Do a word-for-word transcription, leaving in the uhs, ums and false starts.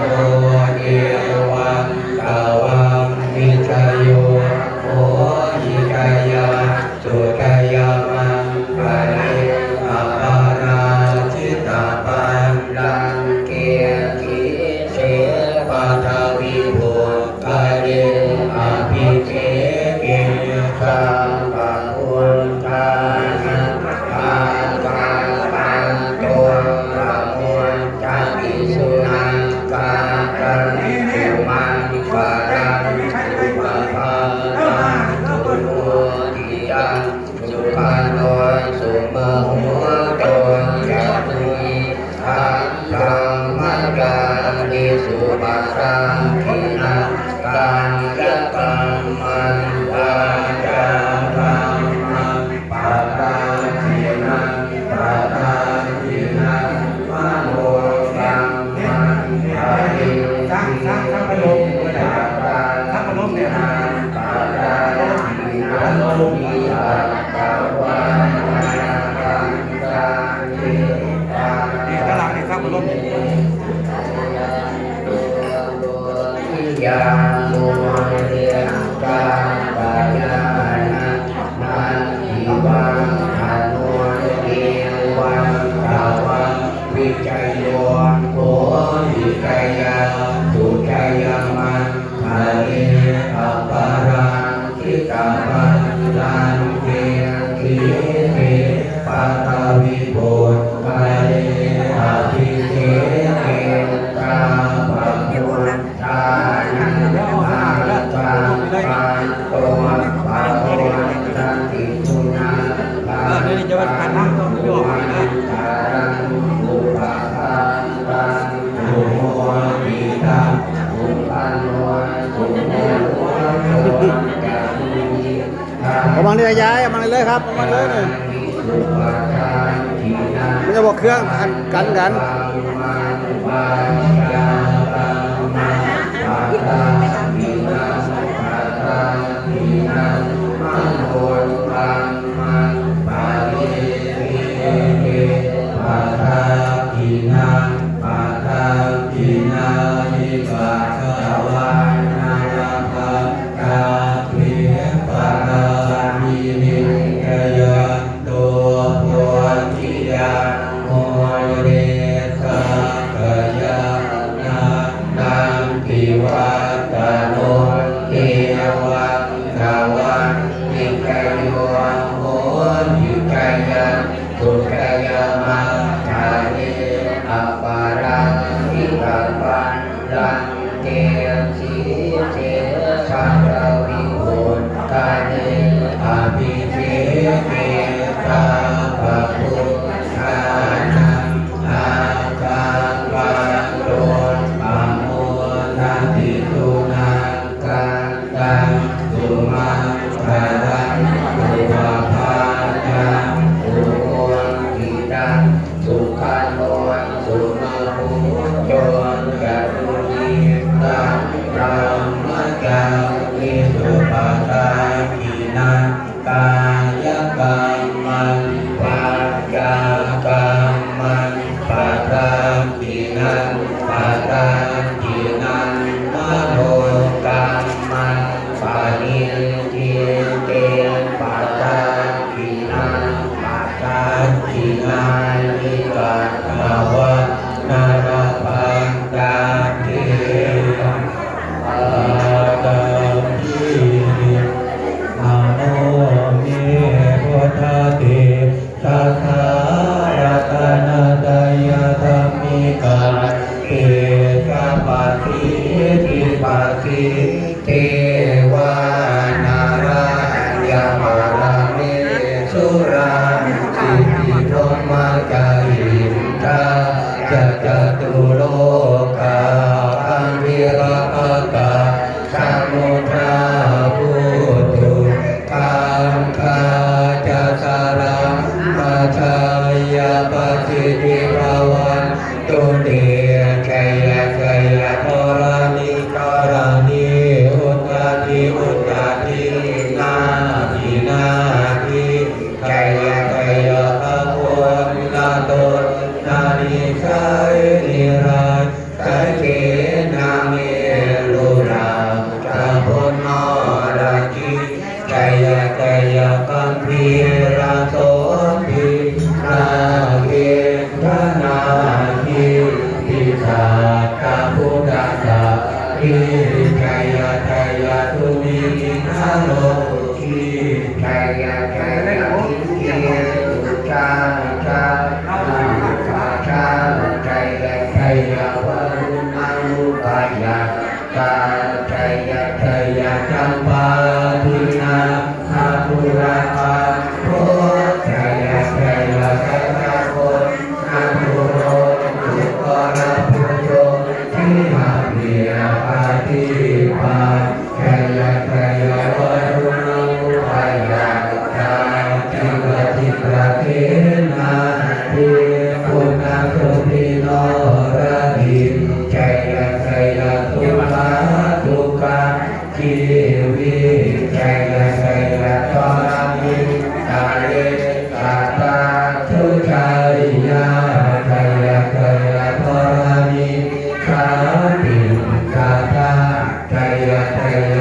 ro evaṃ tvaṃ vijayo hohi jayassu jayamaṅgale aparājitapallaṅke sīse paṭhavipokkhare abhiseke sabbabuddhānaṃ aggappatto pamodati. Sunakkhattaṃ sumaṅgalaṃ supabhātaṃ suhuṭṭhitaṃ sukhaṇo sumuhutto ca suyiṭṭhaṃ brahmacārisu. Padakkhiṇaṃ kāyakammaṃ vācākammaṃ padakkhiṇaṃ padakkhiṇaṃ manokammaṃ paṇidhī วิจัยโย โหติ จายะ สุ จายะ มัง คาเล อปาราจิตา ปัลลังเก สีเส ปัทวิ ปุคคาเล อภิเสเก สัพพะ พุทธานัง อาคันตันโต ปะโพนติ สุนันทา เดี๋ยวนี้จะว่าการนั่งต้องยอมนะ เอามานี่ยาย เอามาเลยครับ เอามาเลยนี่ มันจะบอกเครื่องอันกันกัน padakkhiṇaṃ padakkhiṇāni katvāna labhantatthe padakkhiṇe. Jayanto bodhiyā mūle sakyānaṃ nandivaḍḍhano, evaṃ tvaṃ vijayo hohi jayassu jayamaṅgale aparājitapallaṅke sīse paṭhavipokkhare abhiseke sabbabuddhānaṃ aggappatto pamodati. Sunakkhattaṃ sumaṅgalaṃ supabhātaṃ suhuṭṭhitaṃ sukhaṇo sumuhutto ca suyiṭṭhaṃ brahmacārisu. Padakkhiṇaṃ kāyakammaṃ vācākammaṃ padakkhiṇaṃ padakkhiṇaṃ manokammaṃ paṇidhī te padakkhiṇā padakkhiṇāni katvāna labhantatthe padakkhiṇe. Namo me buddhassa ratanattayadhammikā tejapasiddhi pasī dhi devā nārāyaparamesurā siddhibrahmā ca indā ca catulokā gambhīrakkhakā samuddā bhūtuṃ gaṅgā ca jalathalavisame ca pasīdevā bhavantu te jaya jaya dharaṇi dharaṇī uddha Jaya jaya campādināgakulagantho, jaya jaya gajagonnaturo, sukara bhujo, jinapiya padīpa, jaya jaya varuṇamukhayātrā, jita jita senādī, gunasubhino radī, jaya jaya sukhā sukha jīvī, jaya jaya dharaṇītale, sadā sujayā, jaya jaya dharaṇī santin sadā, jaya jaya